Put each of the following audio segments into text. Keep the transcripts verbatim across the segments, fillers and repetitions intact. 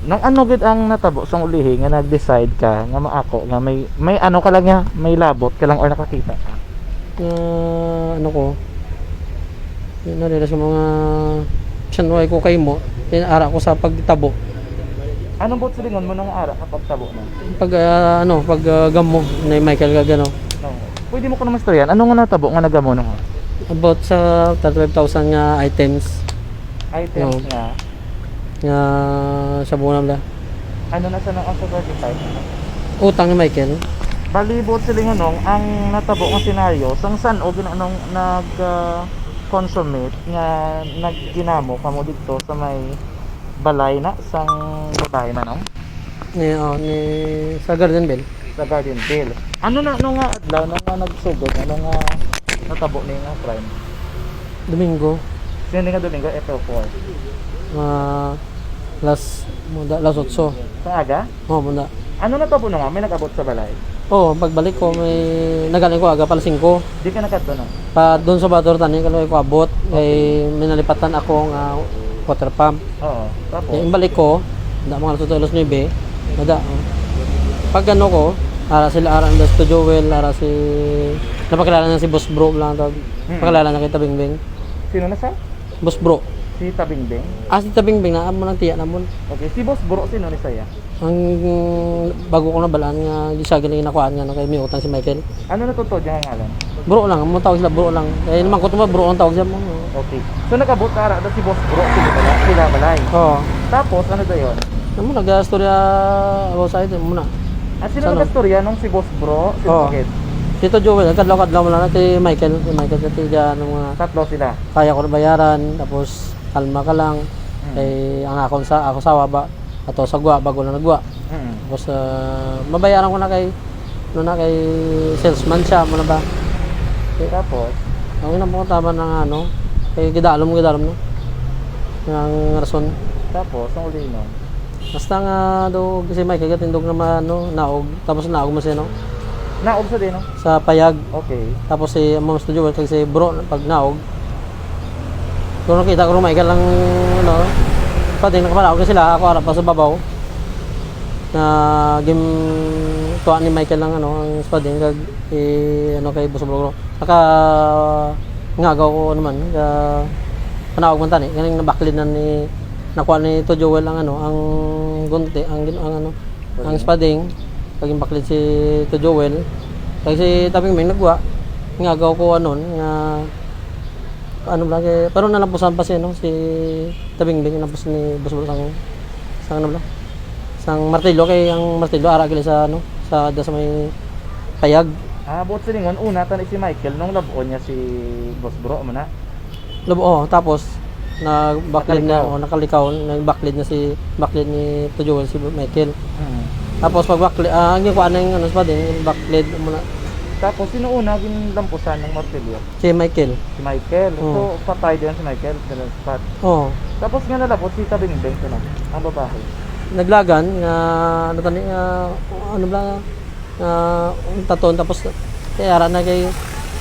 Nang ano gid ang natabo sang ulihi nga nag-decide ka nga maako nga may, may ano ka lang niya, may labot ka lang or nakakita ka? Nga ano ko, yun na nila sa mga sanway ko kay mo, then ara ko sa pagtabo. Anong buot silingon mo nang ara ka pagtabo na? Pag, ah, ano, pag, ah, gamo na Michael gagano. No. Pwede mo ko naman istoryan, ano nga natabo nga nagamo no? About sa thirty-five thousand nga items. Items No. nga? Nga sa buwan na. Ano na sa nang sa thirty-five? Utang ni Michael. Bali, buot silingon, nong, ang natabo nga senaryo, sang san-o gina-, nong nag, ah, consummate nga nagginamo kamo dito sa may balay na sang babae man, nong? Ni, oh, ni, sa Garden Bell. Sa Garden Bell. Ano na, ano nga adlaw, ano nga nagsugod, ano nga natabo ni nga crime? Domingo. Sino nga Domingo? April four. Ah, last, muna, last otso. Sa aga? Oh, muna. Ano natabo na nga? May nag-abot sa balay? Oo, pagbalik ko, may nagaling ko aga pala singko. Di ka nakadto na? Pa, doon sa Bador Tani, kalo ko abot. Kay may nalipatan ako nga water pump. Oo, tapos? Yung balik ko, da mga alas otso, alas nuebe, nada. Pag ano ko, ara sila, ara ang Studio Well, ara si, napakilala na si Boss Bro lang tawag. Mm. Pakilala na kita, Bingbing. Sino na sa? Boss Bro. Si Tabingbing? Ah, si Tabingbing na, amo nang tiya namon. Okay, si Boss Bro, sino ni saya? Ang bago ko nabalaan nga, di siya galing nakuhaan nga, no, kay may utang si Michael. Ano na totoo dyan ang ngalan? Bro lang, mo tawag sila bro lang. Eh, naman ko tuma, bro ang tawag siya mo. Okay. So, nag-abot na ara na si Boss Bro, sila balay, sila balay. Oo. Tapos, ano dayon? Amo, nag-istorya ako sa ito, muna. Ah, sino Sa ano? nag-istorya nung si Boss Bro? Sino Oo. Bakit? Tito Joel, kadlaw-kadlaw mo lang na kay Michael, kay Michael, kay tiga, ano, mga Tatlo sila. kaya ko na bayaran, tapos kalma ka lang. Hmm. Kay ang akong sa, ako sawa ba, ato sa gwa, bago lang nagwa. Mm. Tapos, ah, mabayaran ko na kay, ano na, kay salesman siya, mo na ba? Tapos? Ang ina mo, tama na nga, ano, kay gidalom, gidalom, no? Ang rason. Tapos, ang uli nun? Basta nga, do, kasi may kagatindog naman, no, naog, tapos naog mo siya, no? Naog sa din, no? Sa payag. Okay. Tapos si Ma'am Studio, kag si Bro, pag naog, Kung nakita ko, Michael, ang, ano, pati nakapalaog na sila, ako harap pa sa babaw. Na gim-, tuwa ni Michael ang, ano, ang spading, kag, i-, ano, kay Boss Bro. Naka-, ngagaw ko naman, ka-, panaog man tani, ganing nabaklid na ni, nakuha ni to Joel ang, ano, ang gunti, ang gin-, ang, ano, ang spading, kag yung baklid si to Joel. Kag si Tabing Ming nagwa, ngagaw ko, ano, nga, Ano ba, kay, pero nalapusan pa siya, no? Si Tabingbing, nalapos ni Boss Bro sang, sang ano ba? Sang martilyo, kay ang martilyo, ara gali sa, ano, sa, da sa may payag. Ah, buot silingon, una, tani si Michael, nung labon niya si Boss Bro, mo na? Labo, oh, tapos, nagbaklid na, Nakalikaw. oh, nakalikaw, nagbaklid na si, baklid ni to Joel si Michael. Hmm. Tapos, pag baklid, ah, ang gikuha na yung, ano, sa din, yung baklid, mo na. Tapos, sino una, ginlampusan ng martilyo? Si Michael. Si Michael. Oo. So, patay din si Michael, sa spot. Oo. Tapos nga nalabot si Tabingbing, sino? Ang babae. Naglagan, nga, ano tani, nga, ano ba, nga, taton, tapos, kay ara na kay,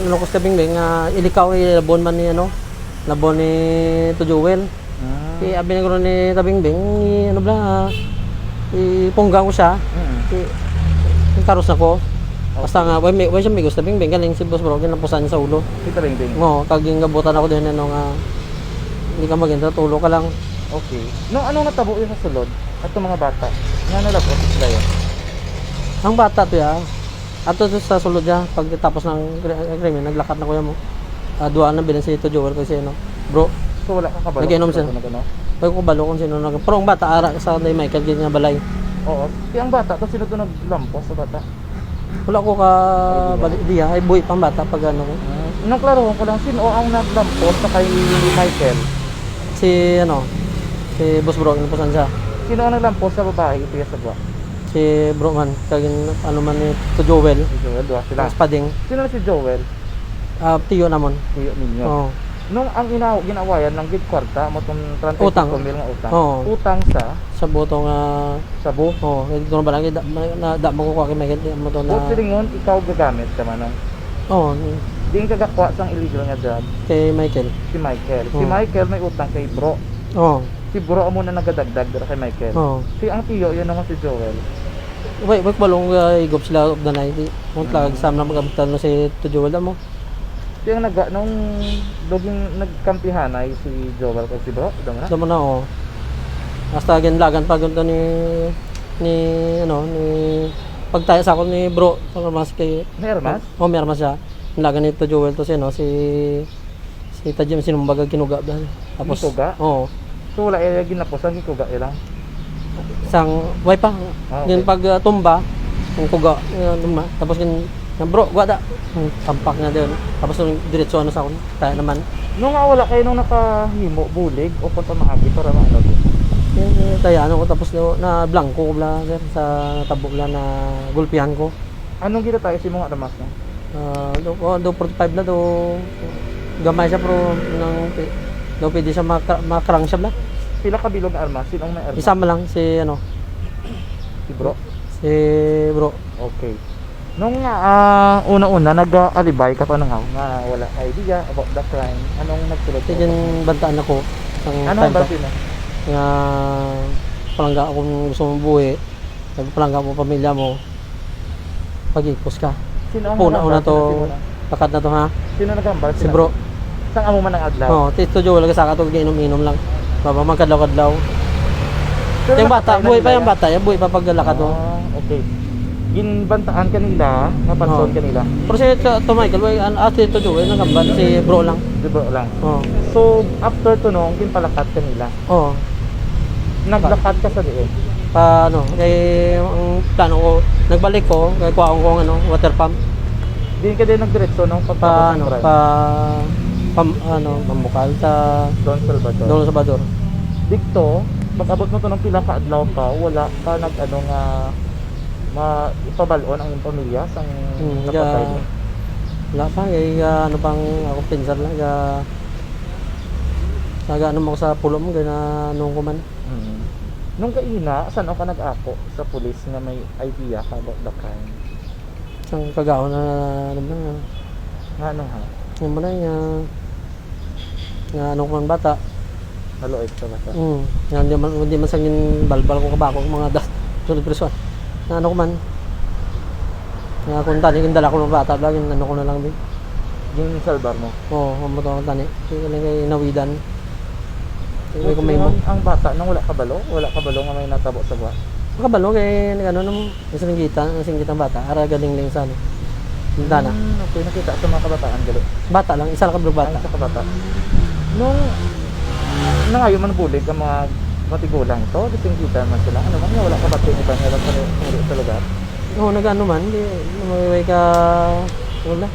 ano ko si Tabingbing, nga, ilikaw, ilabon man ni, ano, labon ni to Joel. Ah. Kay abi na guro ni Tabingbing, i-, ano bala, ipungga ko siya. Mm. I-, ikaros na ko. Okay. Basta nga, way, may, way siya migos, Tabingbing, galing si Boss Bro, ginapusan sa ulo. Si Tabingbing? Oo, kag yung gabutan ako din, ano nga, hindi ka maganda, tulo ka lang. Okay. No, ano natabo yung sa sulod? At mga bata, nga nalabot sila yun? Ang bata to, ya, Ato to sa sulod niya, pagkatapos ng kri-, krimen, naglakat na kuya mo. Ah, duha na bilin si Tito Joel kay si ano, bro. So, wala ka kabalo Nag-inom kung sino sila. to nag-ano? Wala ko kabalo kung sino nag-, pero ang bata, ara sa ni Michael, gid nga balay. Oo. Kaya ang bata, to sino to naglampos sa bata? Wala ko ka Ay, di ba? bali, diya, ay buhi pang bata pag ano. Ah, nang klaro ko lang, sino ang naglampos sa kay Michael? Si ano, si Boss Bro, inupusan siya. Sino ang naglampos sa babae, ito yung sagwa? Si bro man, kag in-, ano man ni to Joel. Si Joel, duha sila. Ang spading. Sino na si Joel? Ah, tiyo namon. Tiyo ninyo. Oo. Nung ang inaw-, ginawayan ng gid kwarta mo tong Utang. treinta y cinco mil nga utang. Oo. Utang sa Sa buto nga Sabo? Oo, kay dito na ba lagi, da, na, na, da, makukuha kay Michael, di mo to na Buot silingon, ikaw gagamit ka man, no? Oo. Di ka gakuha sang illegal nga drug. Kay Michael. Si Michael. Si Oo. Michael may utang kay bro. Oo. Si Bro amo na nagadagdag dira kay Michael. Oo. Si ang tiyo, yun naman si Joel. Wait, wait, balong, uh, igop sila of the night. Kung Mm. talagang Sam na mag-abtan na si Tito Joel, amo. Di ang naga-, nung duging nagkampihanay si Joel kag si Bro, damo na? Damo na, oh. Hasta ginlagan pa gunto ni, ni, ano, ni, pagtaya sa ako ni Bro, sa Armas kay May Armas? Oh, may Armas siya. Ginlagan ni Tito Joel to si, ano, si, si Tajim sinumbag ang kinuga, bla. Tapos, Kinuga? Oo. So, wala, eh, ginapusan, gikuga, eh, lang? Sang, way pa. Ah, okay. Din pag, ah, tumba, ang kuga, eh, tumba. Tapos, yun, yung bro, guwa da. Hmm, tampak na din. Tapos, yung diretso, ano, sa akon, kaya naman. Nung nga wala kayo, nung nakahimo, bulig, o kung pamaagi para maano din? Yung, eh, kaya, ano, ko, tapos, no, na blanco ko, bla, sir, sa tabo, bla, na gulpihan ko. Anong ginatay si mga Armas, no? Ah, do, oh, do forty-five na, do gamay siya, pero nang pi-, do pwede siya maka-, makarang siya, bla. Pila ka bilog nga Armas? Sino ang may Armas? Isa man lang, si, ano, Si Bro? Si Bro. Okay. Nung, ah, una-una, nag-aalibay ka pa nang nga wala idea about the crime, anong nagsulod Sige, mo? Bantaan ako, ang Ano time ang ko, banti na? Nga palangga akong gusto mong buhi, nagpalangga mo pamilya mo, pag-ipos ka. Sino ang Una, nangambal una to, sila, sino na? Lakat na to, ha? Sino nagambal Si sila? Bro. Sang amo man ang adlaw? Oh, Tito Joel, wala ka sa ato, giinom-inom lang. Baba, magkadlaw-kadlaw. Pero Yung bata, nakatay na buhay pa nila yung yan? Bata, yung buhay pa paglalakad, oh. Ah, okay. Ginbantaan kanila, napanson Oh. kanila. Pero si Tito, to Michael, way, an-, ah, Tito Joel, nagambal, si Bro lang. Si Bro lang. Oh. So, after to, no, ginpalakat kanila? Oo. Naglakat ka sa diin? Pa, ano, kay ang plano ko, nagbalik ko, kay kuhaon ko ang, ano, water pump. Diin ka din nagdiretso, no? Pagtapos Pa, ng ano, crime? pa, pam-, ano, Pambukal sa Don Salvador. Don Salvador. Digto, pag-abot mo to ng pila ka adlaw pa, wala ka nag-, ano, nga ma-, ipabal-on ang iyong pamilya sang Hmm, napatay ga-, mo? Wala pa, kay, ah, ano pang ako pensar lang, ga-, Naga-ano mo sa pulo mo, gana-, nung ko man. Mm. Nung kaina, san-o ka nag-ako sa pulis nga may idea ka about the crime? Ang kagaon na, ano ba nga? Nga ano ha? Yung man ay nga, nga ano ko man bata. Naluoy ka sa bata? Mm. Nga hindi man, hindi man sangin balbal ko kabako, mga das-, sunod preso. Nga ano ko man? Nga kung tani, yung dala ko ng bata, lagi, ano ko na lang, di. Yung salbar mo? Oo, ang motor ng tani. Yung galing kay Nawidan. Yung Okay, may ang, ang bata nang wala kabalo? Wala kabalo nga may natabo sa buwan? Kabalo kay nag-ano na mo, may singgita, may singgita ang bata. Ara galing lang sa ano. Bintana. Hmm, okay, nakita sa mga kabataan, gali. Bata lang, isa lang ka bata. Ay, isa ka bata. Nung nangayo man bulig ang mga matigulang to, di singgita man sila. Ano man, wala kabati ni ba nila sa, sa lugar? Oo, nag-ano man, di, may, may ka, wala.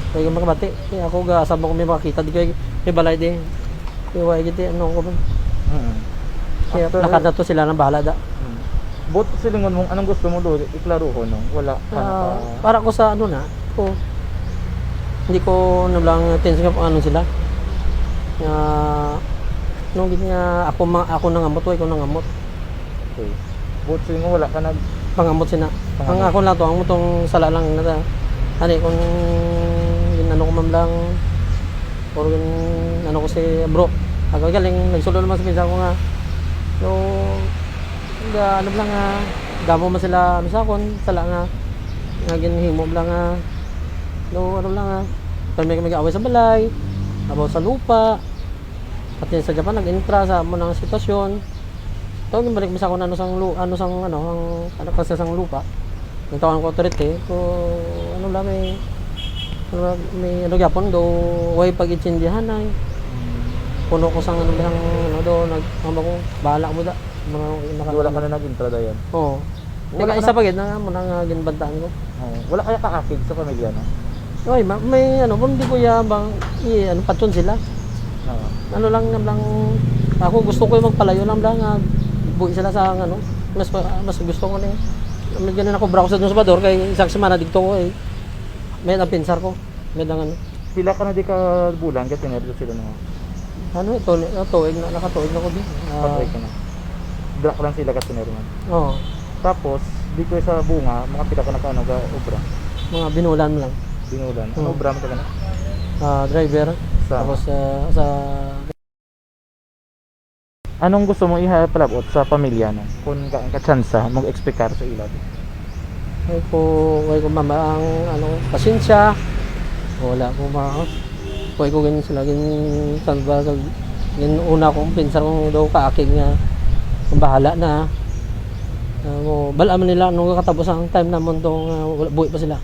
May ka makabati. Kaya ako, ga-, asa mo kung may makakita, di kayo, may balay di. Kaya wala, giti, ano ko ba? Mm. Kaya After lakat na to, sila nang bahala da. Mm. But silingon mong anong gusto mo do, iklaruhon, no? Wala pa Ah, naka- para ko sa ano na, ko, hindi ko na lang tense nga kung ano sila. Nga, nung gid nga ako ma-, ako nangamot, wa ikaw nangamot. Okay. But sa inyo, wala ka nag- Pangamot sina. Pangamot. Ang ako lang to, ang mutong sala lang na, ani, kung ginano ko man lang, or gin-, ano ko si bro, ako galing, nagsulod naman sa pinsan ko nga, no, ga-, ano lang nga, gamo man sila, ano sa akon, sala nga, nga ginhimo lang nga, no, ano lang nga, pero may, may away sa balay, about sa lupa, pati sa Japan, nag-intra sa amo nga sitwasyon. Tawag yung balik mo sa kung ano sang lu-, ano sang, ano, ang, ano, kasi sang lupa. Ang tawag ko authority, ko, ano lang, may, ano lang, may, ano gyapon, do, way pag-itsindihan na, eh. Puno ko sang, ano, lang, ano, do, nag-, ano ko, bahala mo da. Mga, Di wala ka na nag-intra dayon? Oo. Wala Teka, ka isa na pa gid na, mo na nga ginbantaan ko. Oo. Wala kaya kaakig sa pamilya, no? Oy, ma-, may ano, kung di ko ya bang, i-, ano, patyon sila. Oo. Ano lang, na lang, ako gusto ko yung magpalayo lang, lang, nga, buhi sila sa, ano, mas, mas gusto ko na yun. May ganun ako, bra ko sa Don Salvador, kay isang semana dito ko, eh. May napinsar ko, may lang, ano. Pila ka na di ka bulan, ka tineryo sila, no? Ano, ito, ito, tuig na, nakatuig na ko din. Ah, Patuloy ka na. Dira ko lang sila ka tineryo, man. Oo. Tapos, di ko sa bunga, mga pila ka nakaano ka obra? Mga binulan lang. Binulan. Ano Hmm. obra mo ka na? Ah, driver. Sa? Tapos, ah, sa Anong gusto mo ipalabot sa pamilya, no? Kung ka, ka chance mag-explicar sa ila. Way ko, way ko mama ang, ano, pasensya. Wala ko ma-, way ko gin sila gin salba sa gin una kong pinsan kong daw kaakig nga ang bahala na. Amo, bala man nila nung katapos ang time namon to nga wala, buhi pa sila.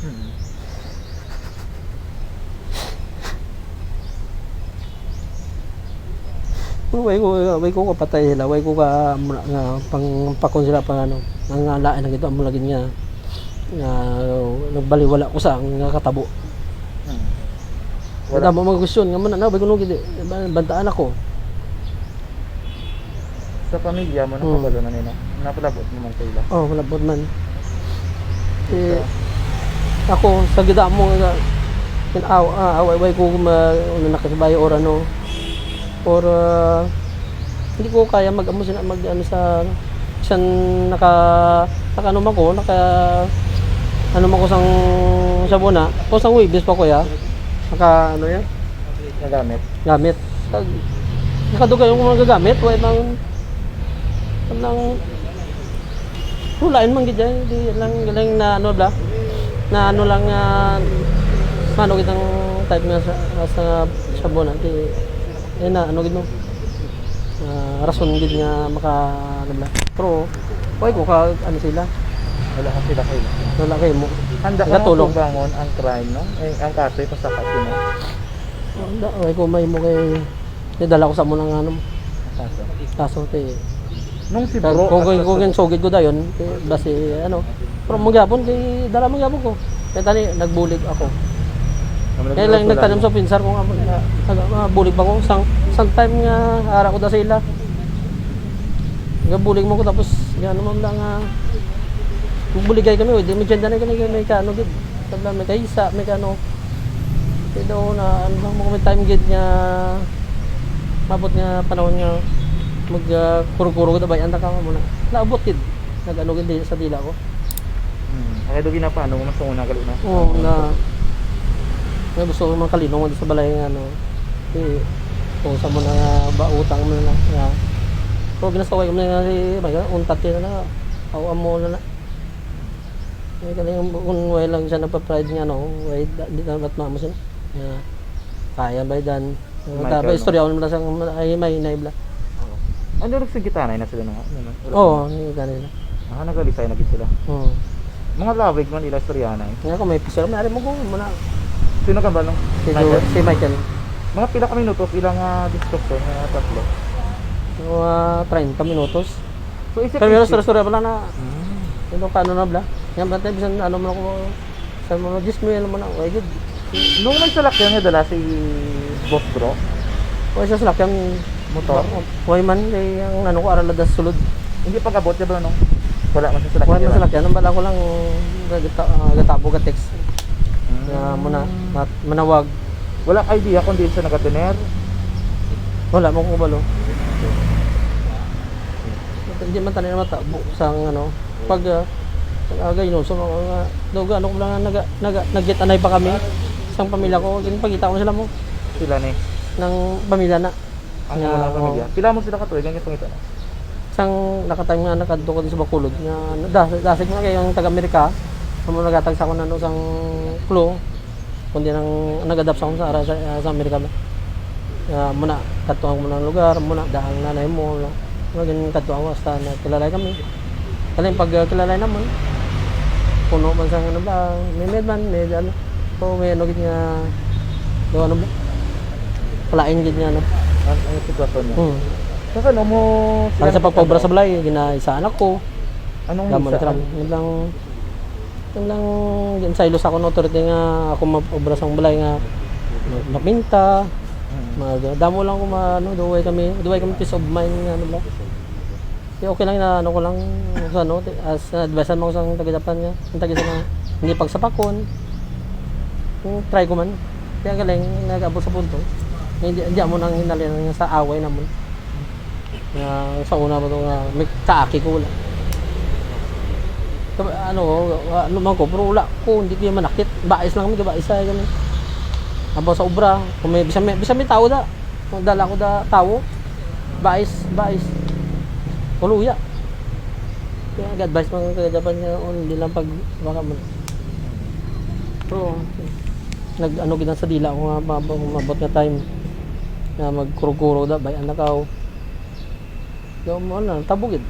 Hmm. Way ko, way ko kapatay sila, way ko ka, nga pang, pakon sila pa, ano, nga, nga lain na gito, amo lagi nga, nga nagbaliwala ko sa nga katabo. Hmm. Wala. Wala mo mga question nga, man, na, way ko nung gidi, ban-, bantaan ako. Sa pamilya mo, Hmm. nakabalo na nila? Napalabot mo man sa ila? Oh, malabot man. Eh, Ikaw? ako, sa gida mo nga, kin-, aw-, ah, away-away ko ma-, ano, nakasabay or ano, or, ah, hindi ko kaya mag-amo sina-, mag-ano sa, san naka, naka-ano man ko, naka, ano man ko sang Sabona, o sang Huwebes pa ko ya, naka, ano yan? Nagamit? Gamit. Tag, nakadugay yung mga gagamit, way mang, nang, wala yun man gid yan. Di lang, lang na ano bla, na ano lang, ah, mano gid ang type nga sa, sa Sabona. Di, eh, na ano gid mo. Ah, rason gid nga maka, ano bla. Pero, way ko ka, ano sila. Wala ka sila kayo. Wala kayo mo. Handa ka Nagatulo. Tubangon ang crime, no? Eh, ang kaso, ipasaka sino? Wala, way ko may mo kay, nidala ko sa mo ng ano. Kaso. Kaso, te. Nung si Sa, Bro, kung, kung, at kung sa yung sugid ko dayon, eh, basi, ano, pero mangyapon, kay dala mangyapon ko. Kaya tani, nagbulig ako. Kami Kaya lang nagsulat nagtanim lang. Sa pinsar ko nga, nga, nga, nga bulig pa ko. Sang, sang time nga, ara ko da sa ila. Nga bulig mo ko, tapos, nga naman lang, nga, buligay kami, oh, di mo dyan na kami, may kaano, gid. Sabi lang, may kaisa, may kaano. Kaya daw na, ano lang, may time, gid, nga, mabot nga panahon nga, mag, ah, kuro-kuro, gid, abay, anta ka mo na. Naabot, gid. Nag-ano, gid, sa dila ko. Hmm. Ay, dogi na pa, ano, mas una, gali na. Oo, na, may gusto ko mga kalinong sa balay nga, ano, eh, kung sa mo na ba, utang mo na, nga. Pero ginasaway ko na nga, si, may untat yun na, aw, amo na na. Eh, kani, kung way lang siya nagpa-pride nga, no, way, da-, di na ba't mamo siya? Nga, kaya ba, Dan? Michael, Dapat no? Istorya ko naman lang sa, ay, may hinay bla. Oo. Ano, nagsigitanay na sila na nga? Ano, wala Oo, pa. Ni kanila. Ah, nagalisay na gid sila. Oo. Mga lawig man ila istoryanay. Nga kung may picture, may ari mo kung muna. Sino ka ba, no? Si Michael? Jo-, si Michael. Mga pila ka minutos ilang, ah, diskusyon nga tatlo? Mga treinta minutos. So, is it Pero easy? Istorya-istorya pala na. Mm. Ano ka, ano na bla? Yan, bantay, bisan ano man ako, sa mga diyes mil naman ako, ay, gid. Nung may salakyan nga dala si Boss Bro? Way sa salakyan. Motor? Way man, kay ang ano ko, aralada sa sulod. Hindi pag-abot, di ba, nung wala man sa salakyan, Way di man ba? Salakyan, ang bala ko lang, gagata-, ah, gatabo ka text. Hmm. Na muna, mat-, manawag. Wala ka idea kung diin siya nagatener? Wala mo ko balo. Hindi man tayo na matabo sa, ano, pag, ah, pag agay, no, sa mga, mga, daw, ano ko lang, naga-, naga-, nagkitanay pa kami. Isang pamilya ko, ginpangita ko sila mo. Sila ni? Ng pamilya na. Ang Nga, mga pamilya? Oo. Pila mo sila katuig, ang ipangita na? Isang nakatime nga, nakadto ko din sa Bacolod, nga, das-, dasig na kayo ang taga-Amerika, amo nagatag sa akon, ano, sang clue, kundi nang nag-adapt sa akon sa, sa, sa Amerika ba. Nga, muna, kadto ako muna ng lugar, muna, daang nanay mo, no? Magin kadto ako hasta nagkilalay kami. Kaling pag, uh, kilalay naman, puno man sa ano ba, may med man, may ano, o may ano gid nga, do ano ba, palain gid nga, ano. Ang, ang sitwasyon niya. Hmm. Sa ano mo Ang sa pagpaubra sa balay, ginaisa anak ko. Anong Damo na isa? Lang, yun lang, yun lang, yun sa ilos ako ng authority nga ako mag-obra sa balay nga ma-, maminta, Mm. mag-, damo lang ko ma-, ano, duway kami, duway kami peace of mind nga, ano ba. Di okay lang na, ano ko lang, sa ano, ti-, as, advice mo sa taga-Japan nga, ang taga na, hindi pagsapakon, yung try ko man. Kaya galing, nag-abot sa punto, hindi, hindi mo nang hinalin sa away naman. Nga sa una ba to nga may kaaki ko, wala. Sabi, ano, ano man ko, pero wala ko, hindi ko yung manakit. Bais lang kami, bais sa kami. Habang sa obra, kung may, bisan may, bisan may tao da. Kung dala ko da, tao. Bais, bais. Kuluya. Kaya nag-advise man ko kay Japan nga, oh, hindi lang pag, baka man. Pero, nag-ano gid ang sa dila ko nga, ma-, ma-, mabot nga time nga magkuro-kuro da, bay-an na ka, oh. Yo, mo na, tabog gid.